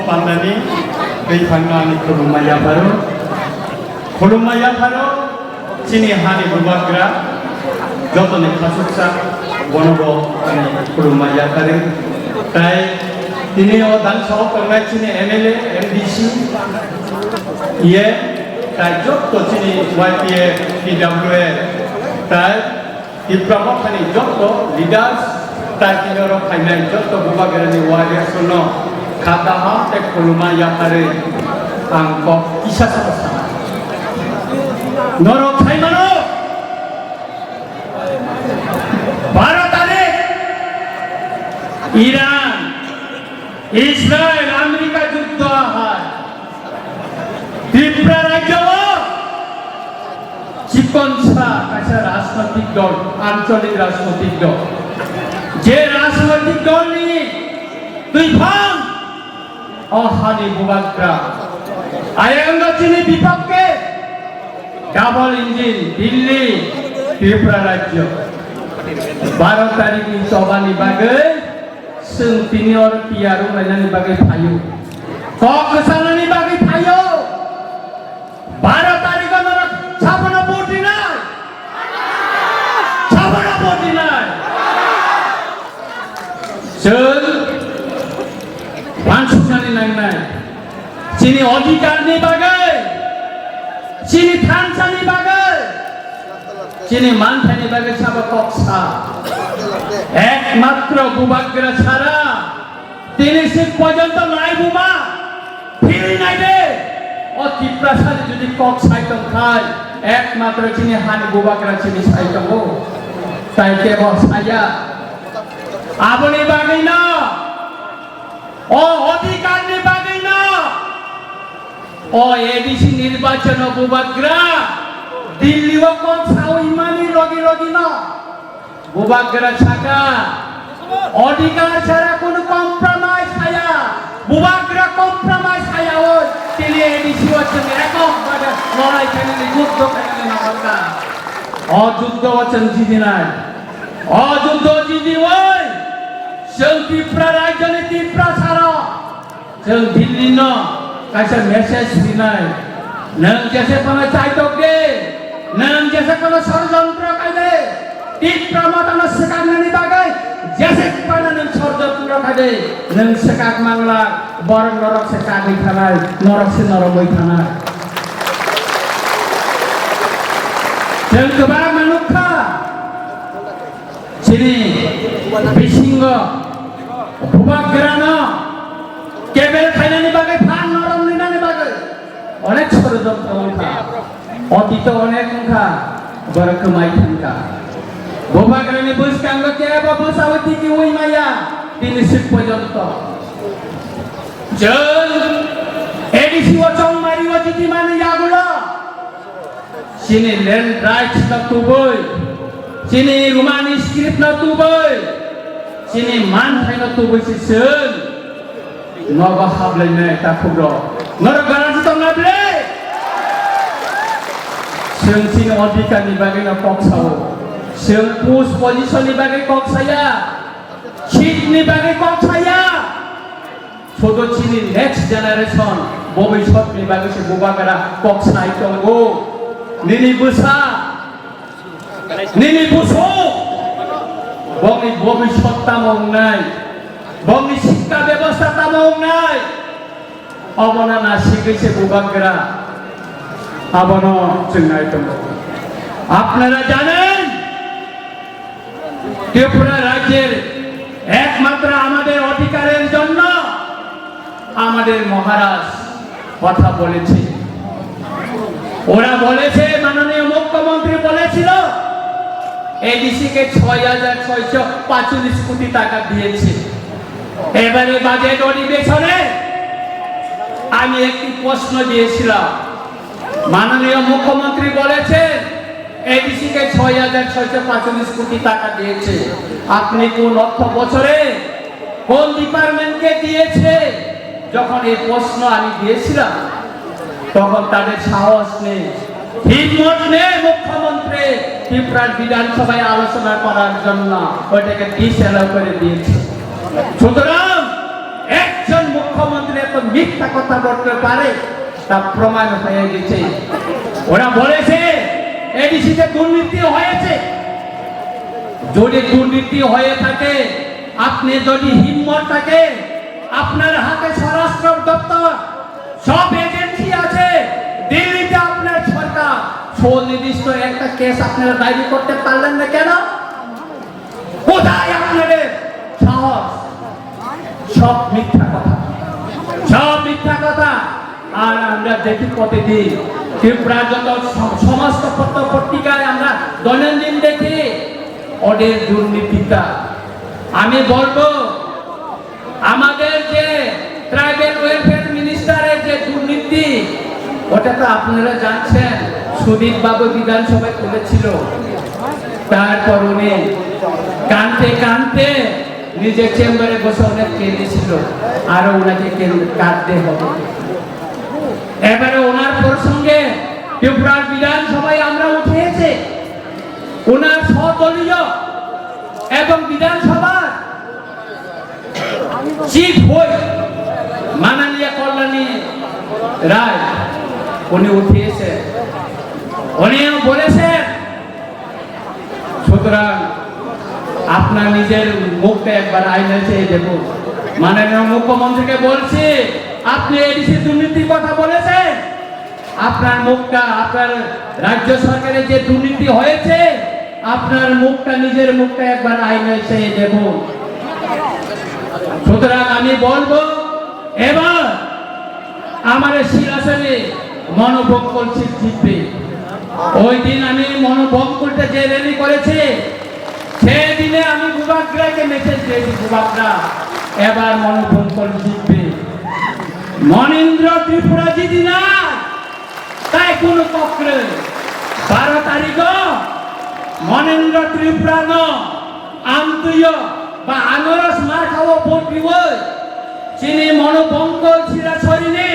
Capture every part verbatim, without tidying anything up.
Pandani tei thangno ani khulumma yapharo. Khulumma yapharo chini hani bubagra jotoni khasuksa bonobo ani khulumma yaphari. Tai tini o dangsa o tongnai chini M L A, M D C, iye tai jotto chini Y P A, P W A tai Tipra Mothani jotto leaders, tai tini oro phainai jotto bubagrani warriors no kha kaham tei khuluma yapharwi ang kok kisa saka sana. Norok sai mano, baro tarik Iran, Israel, America juddo ahai. Tripura rajyo o chikonsa kaisa rajnoitik dol, ancholik rajnoitik dol. Je rajnoitik dolni twiphang o hani bubagra. Ayang chini bipokhe double engine Delhi, Tripura rajyo. Baro tarikni chobani bagwi Chwng tini oro tiyar wnglainani bagwi phaio. Kok kwchanani bagwi phaio. Baro tarikh o norok sabono vote rinai. Sabono vote rinai. Chwng uansuknani nangnai. Chini odhikarni bagwi, chini thansani bagwi, chini manthaini bagwi sabo kok sa. Ekmatro bubagra sara tini sik porjonto nai buma phiri nai de. O Tiprasani jodi kok sai tong khai, ekmatro chini hani bubagra chini sai tongo. Tai kebo saya. Aboni bagwino O odhikarni bagwino o A D C nirbachon o bubagra Delhi o kok sawi mani logi logi no bubagra saka odhikar sara kunu compromise haya, bubagra compromise haya o tini A D C o chwng ekok bade lorai khainani juddo khainani nangkha. O juddo o chwng jidinai, o juddo jidiwi chwng Tipra rajyoni Tiprasarok Chwng Delhi no kaisa message rinai. Nwng jesa kono chaitok de, nwng jesa kono sorojontro khai de, Tipra Mothano swkaknani bagwi jesa kono nwng sorojontro khai de, nwng swkak mangla, borok norok se kagwi thanai, norok se norogwi thanai. Chwng kwbangma nukha. Chini bisingo bubagrano kebel khainani bagwi, phan norom ninani bagwi onek sorojontro wngkha, otito onek wngkha, borok kwmai thangkha. Bubagrani bwskango kebo bwsawi tikiui maya, tini sik porjonto. Chwng A D C o chongmari o jiti mani yagulo. Chini land rights no tubui, chini Romani script no tubui, chini manthai no tubui si chwng nogo hablainai takhuk rok. Norok garanti tong na ble? Chwng chini odhikar ni bagwi no kok sao. Chwng post position ni bagwi kok saya. Seat ni bagwi kok saya. Sodo chini next generation, bobiswt ni bagwi se bubagra kok sai tongo. Nini bwsa, nini busuk, bongni bobiswt tamo wngnai, bongni sikka bebosta tamo wngnai, obono na sigwi se bubagra abono chwngnai tongo. Apnara janen, Tripura রাজ্যের একমাত্র আমাদের অধিকারের জন্য আমাদের মহারাজ কথা বলেছে। ওরা বলেছে, মাননীয় মুখ্যমন্ত্রী বলেছিল, এডিসি কে ছয় হাজার ছয়শো পাঁচচল্লিশ কোটি টাকা দিয়েছে। এবারে বাজেট অধিবেশনে আমি একটি প্রশ্ন দিয়েছিলাম, মাননীয় মুখ্যমন্ত্রী বলেছেন, এডিসি কে ছয় হাজার ছয়শো পাঁচচল্লিশ কোটি টাকা দিয়েছে। আপনি কোন অর্থ বছরে কোন ডিপার্টমেন্টকে দিয়েছে? যখন এই প্রশ্ন আমি দিয়েছিলাম, তখন তাদের সাহস নেই, হিম্মত নেই মুখ্যমন্ত্রী ত্রিপুরার বিধানসভায় আলোচনা করার জন্য, ওইটাকে ডিসঅ্যালাউ করে দিয়েছে। সুতরাং একজন মুখ্যমন্ত্রী এত মিথ্যা কথা বলতে পারে, তা প্রমাণ হয়ে গেছে। ওরা বলেছে এডিসিতে দুর্নীতি হয়েছে। যদি দুর্নীতি হয়ে থাকে, আপনি যদি হিম্মত থাকে, আপনার হাতে স্বরাষ্ট্র দপ্তর, সব এজেন্সি আছে, দিল্লিতে আপনার সরকার, সুনির্দিষ্ট একটা কেস আপনারা ডায়েরি করতে পারলেন না কেন? কোথায় আপনাদের সাহস? সব মিথ্যা কথা, সব মিথ্যা কথা। আর আমরা দেখি প্রতিদিন ত্রিপুরার যত স-, সমস্ত পত্র পত্রিকায় আমরা দৈনন্দিন দেখি ওদের দুর্নীতিটা। আমি বলবো, আমাদের যে ট্রাইবাল ওয়েলফেয়ার মিনিস্টারের যে দুর্নীতি, ওটা তো আপনারা জানছেন। সুদীপ বাবু বিধানসভায় তুলেছিল, তারপর উনি কাঁদতে কাঁদতে নিজের চেম্বারে বসে অনেক কেঁদেছিল, আরো ওনাকে কেঁদ-, কাঁদতে হবে। এবারে ওনার প্রসঙ্গে ত্রিপুরার বিধানসভায় আমরা উঠেছে, ওনার সদলীয় এবং বিধানসভার চিফ হুইপ মাননীয় কল্যাণী রায়, উনি উঠিয়েছে, উনিও বলেছেন, সুতরাং আপনার নিজের মুখটা একবার আয়নায় চেয়ে দেখুন। মাননীয় মুখ্যমন্ত্রীকে বলছি, আপনি এডিসি দুর্নীতির কথা বলেছেন, আপনার মুখটা, আপনার রাজ্য সরকারের যে দুর্নীতি হয়েছে, আপনার মুখটা, নিজের মুখটা একবার আয়নায় চেয়ে দেখুন। সুতরাং আমি বলবো, এবার আমার এই শিলাচরে মনোবঙ্কল সিট জিতবে। ওই দিন আমি মনোবঙ্কলটা যে র্যালি করেছি, সেদিনে আমি বুবাগ্রাকে মেসেজ দিয়েছি, বুবাগ্রা, এবার মনোবঙ্কল জিতবে। মনীন্দ্র ত্রিপুরা যদি না, তাই কোনো কক্রে বারো তারিখ মনীন্দ্র ত্রিপুরা ন, আমতুয় বা আনারস মার্কাও ভোট দিবই। চিনি মনোবঙ্কল সিরা সরিনি,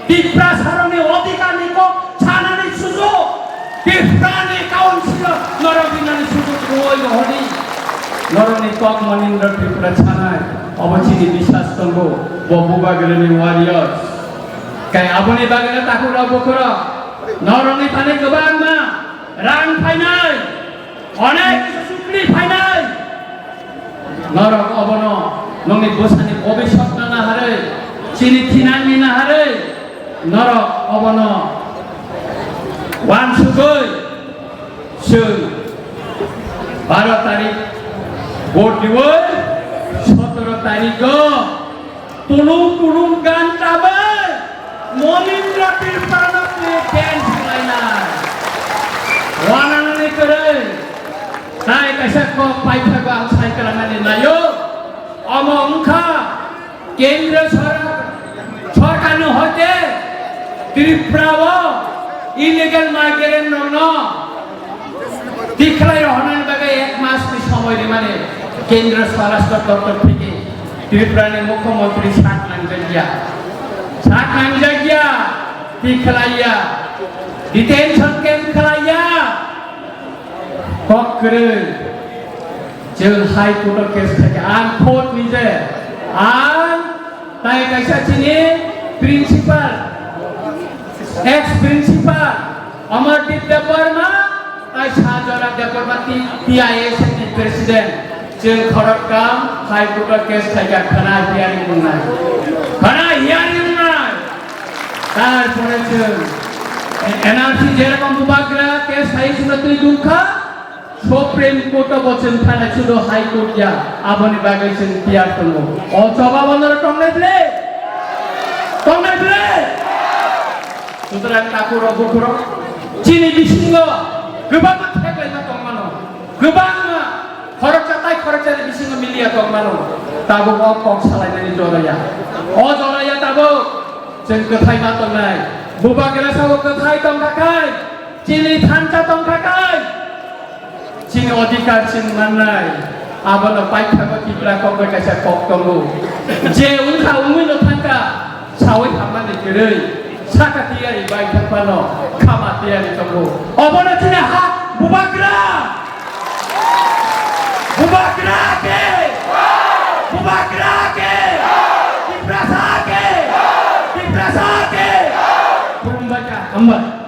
ত্রিপুরা সারণী অধিকার নিকো ছানানি সুযোগ। Tiprani council norok rinani sujuk rwui rohordi. Norokni kok Monindra Tripura sanai, obo chini biswas tongo, bo Bubagrani warriors. Kai aboni bagwi no takhuk rok bukhuk rok, norokni thani kwbangma rang phainai, onek kisa chukli phainai. Norok obono nokni bwsani bobiswk no naharwi, chini thinangni naharwi, norok obono wansugwi chwng baro tarik vote diwi sotoro tariko tulung tulung gan tabwi Monindra Tripurano twi dance khlainai. Wananani kwrwi. Tai kaisa kok paithago ang sai kwlanani naio. Omo wngkha kendra sor-, sorkarni hoite Tripura o illegal migrant rokno tikhlai rohornani bagwi ek mas ni somoi rimani kendra swarashtra doptor theke Tripura ni mukhyamantri sak nangjakya. Sak nangjakya, tikhlaiya, detention camp khlaiya. Kok kwrwi, chwng High Court o case khaikha, ang khud nije, ang tai kaisa chini principal, ex principal Amardeep Debbarma, tai Sajora Debbarma, T-, T I S ni president, chwng khoroktham High Court o case khaikha, khwna hearing wngnai, khwna hearing wngnai. Tarpore chwng N R C jerokom Bubagra case hai sino twi dungkha, Supreme Court o bo chwng thana chudo High Court ya, aboni bagwi chwng tiyar tongo. O choba bo norok tongnai ble? Tongnai ble? Sutrang takhuk rok bukhuk rok chini bisingo kwbangma theklaima tongmano, kwbangma khoroksa tai khoroksani bisingo miliya tongmano, tabuk o kok salainani joraya. O joraya tabuk. Chwng kwthai ma tongnai, Bubagra sabo kwthai tongkha khai, chini thansa tongkha khai, chini odhikar chwng mannai, abono paithago Tipra kok bai kaisa kok tongo. Je wngkha wngwi no thangkha, sawi hammani kwrwi, saka tiyari bai thangphano khama tiyari tongo. Obono chini ha Bubagra! Bubagra ke! Bubagra ke! Tiprasa ke! Hambai.